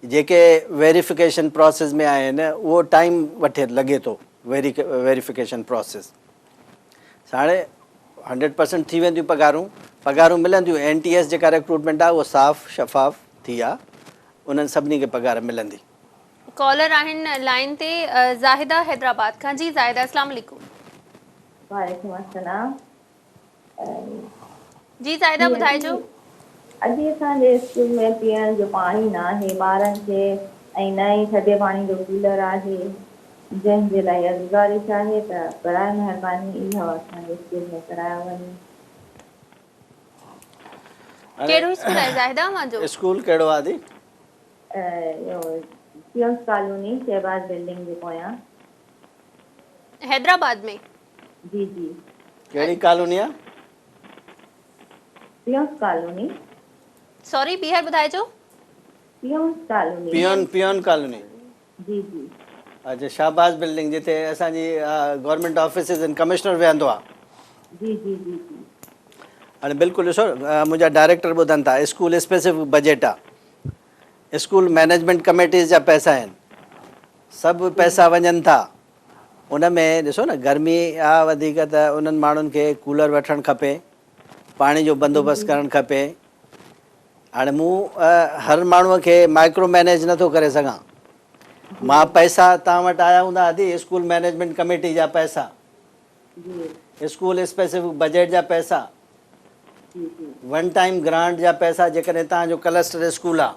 جيڪي ويريفڪيشن پراسيس ۾ آهن اهو ٽائيم وٺي لڳي ٿو ويريفڪيشن پراسيس هاڻي هنڊريڊ پرسنٽ ٿي وينديون پگهارون پگهارون ملنديون اين ٽي ايس جيڪا ريڪروٽمينٽ آهي اهو صاف شفاف ٿي آهي انهن سڀني کي پگهار ملندي. ڪالر آهن لائين تي زاهده حيدرآباد کان جي زاهده اسلام عليڪم. وعليڪم السلام جي زاهده ٻڌائجو. اڄ اسان جي اسڪول ۾ پيئڻ جو پاڻي ناهي ٻارن کي ۽ نه ئي ٿڌي پاڻي جو ڪولر آهي جنهن جي لاء اها گذارش آهي ته براء مهرباني اهو اسان جي اسڪول ۾ ڪرايو وڃي. ڪهڙو اسڪول آهي زاهده اوهان جو؟ اسڪول ڪهڙو آهي ادي؟ اهو پيونس ڪالوني شهباز بلڊنگ جي پويان. حيدرآباد ۾؟ جي جي. ڪهڙي ڪالوني آ؟ پيونس ڪالوني. سوري ٻيهر ٻڌائجو. Peons colony. Peon peon colony. جي جي. اچا شهباز بلڊنگ جتي اسان جي گورنمينٽ آفيسز ۽ ڪمشنر ويهندو آ. جي جي جي جي. هاڻي بلڪل ڏسو منهنجا ڊائريڪٽر ٻڌن ٿا اسڪول اسپيسفڪ بجيٽ آ اسڪول مئنيجمينٽ ڪميٽيز جا پئسا آهن سڀ پئسا وڃن ٿا ان ۾ ڏسو نه گرمي آ وڌيڪ ته انهن ماڻهن کي ڪولر وٺڻ کپي پاڻي جو بندوبست ڪرڻ کپي هاڻي مون هر ماڻهو کي مائڪرو مئنيج نٿو ڪري سگهان مان پئسا توهان وٽ آيا هوندا ادي اسڪول مئنيجمينٽ ڪميٽي جا پئسا اسڪول اسپيسفڪ بجيٽ جا پئسا ون ٽائيم گرانٽ جا پئسا جيڪڏهن توهان جو ڪلسٽر اسڪول آ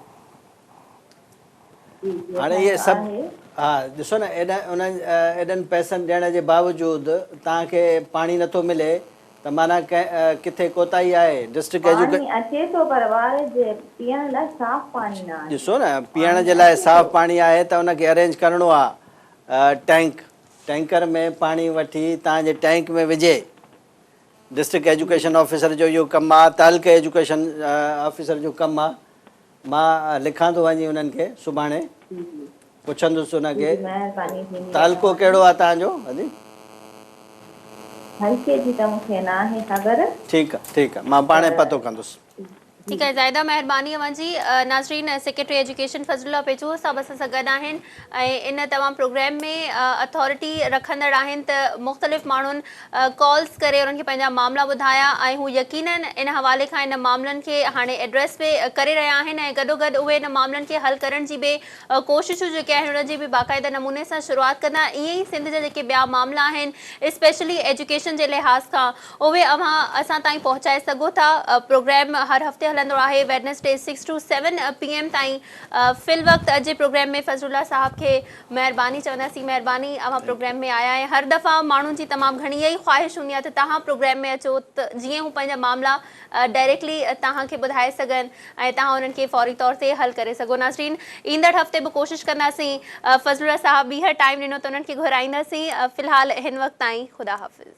هاڻي اهي سڀ ها ڏسو نه ايڏا انهن ايڏن پئسن ڏيڻ جي باوجود توهان کي پاڻي نٿو ملي ته معنيٰ ڪٿي ڪوتاهي آهي ڊسٽرڪٽ ايجوڪي پاڻي اچي ٿو پر ٻار جي پيئڻ لاء صاف پاڻي نه آهي. ڏسو نه پيئڻ جي لاء صاف پاڻي آهي ته ان کي ارينج ڪرڻو آ ٽينڪ ٽينڪر ۾ پاڻي وٺي توهان جي ٽينڪ ۾ وجهي ڊسٽرڪٽ ايجوڪيشن آفيسر جو اهو ڪم آ تعلقي ايجوڪيشن آفيسر جو ڪم آ مان لکان ٿو وڃي انهن کي سڀاڻي پڇندس ان کي تعلقو ڪهڙو آ توهان جو ادي؟ حلقي جي ته مون کي ناهي خبر. ٺيڪ آ ٺيڪ آ مان پاڻهي پتو ڪندس. ٺيڪ آهي زاهده مهرباني اوهان جي ناظرين سيڪريٽري ايجوڪيشن فضل الله پيچوهو صاحب اسان سان گڏ آهن ۽ ان تمام پروگرام ۾ اٿارٽي رکندڙ آهن ته مختلف ماڻهن ڪالز ڪري انهن کي پنهنجا معاملا ٻڌايا ۽ هو يقينن ان حوالي کان ان معاملن کي هاڻي ايڊريس به ڪري رهيا آهن ۽ گڏوگڏ اهي ان معاملن کي حل ڪرڻ جي به ڪوششون جيڪي آهن انهن جي به باقاعده نموني سان شروعات ڪندا ائين ئي سنڌ جا جيڪي ٻيا معاملا آهن اسپيشلي ايجوڪيشن جي لحاظ کان اهي اوهان اسان تائين پهچائي سگهو ٿا پروگرام هر هفتي هلندو آهي Wednesday six to seven P M تائين في الوقت اڄ جي پروگرام ۾ فضل الله صاحب کي مهرباني چونداسين مهرباني اوهان پروگرام ۾ آيا ۽ هر دفعا ماڻهن جي تمام گهڻي اها ئي خواهش هوندي آهي ته توهان پروگرام ۾ اچو ته جيئن هو پنهنجا معاملا ڊائريڪٽلي توهان کي ٻڌائي سگهن ۽ توهان انهن کي فوري طور تي حل ڪري سگهو ناظرين ايندڙ هفتي به ڪوشش ڪنداسين فضل الله صاحب ٻيهر ٽائيم ڏنو ته انهن کي گهرائينداسين في الحال هن وقت تائين خدا حافظ.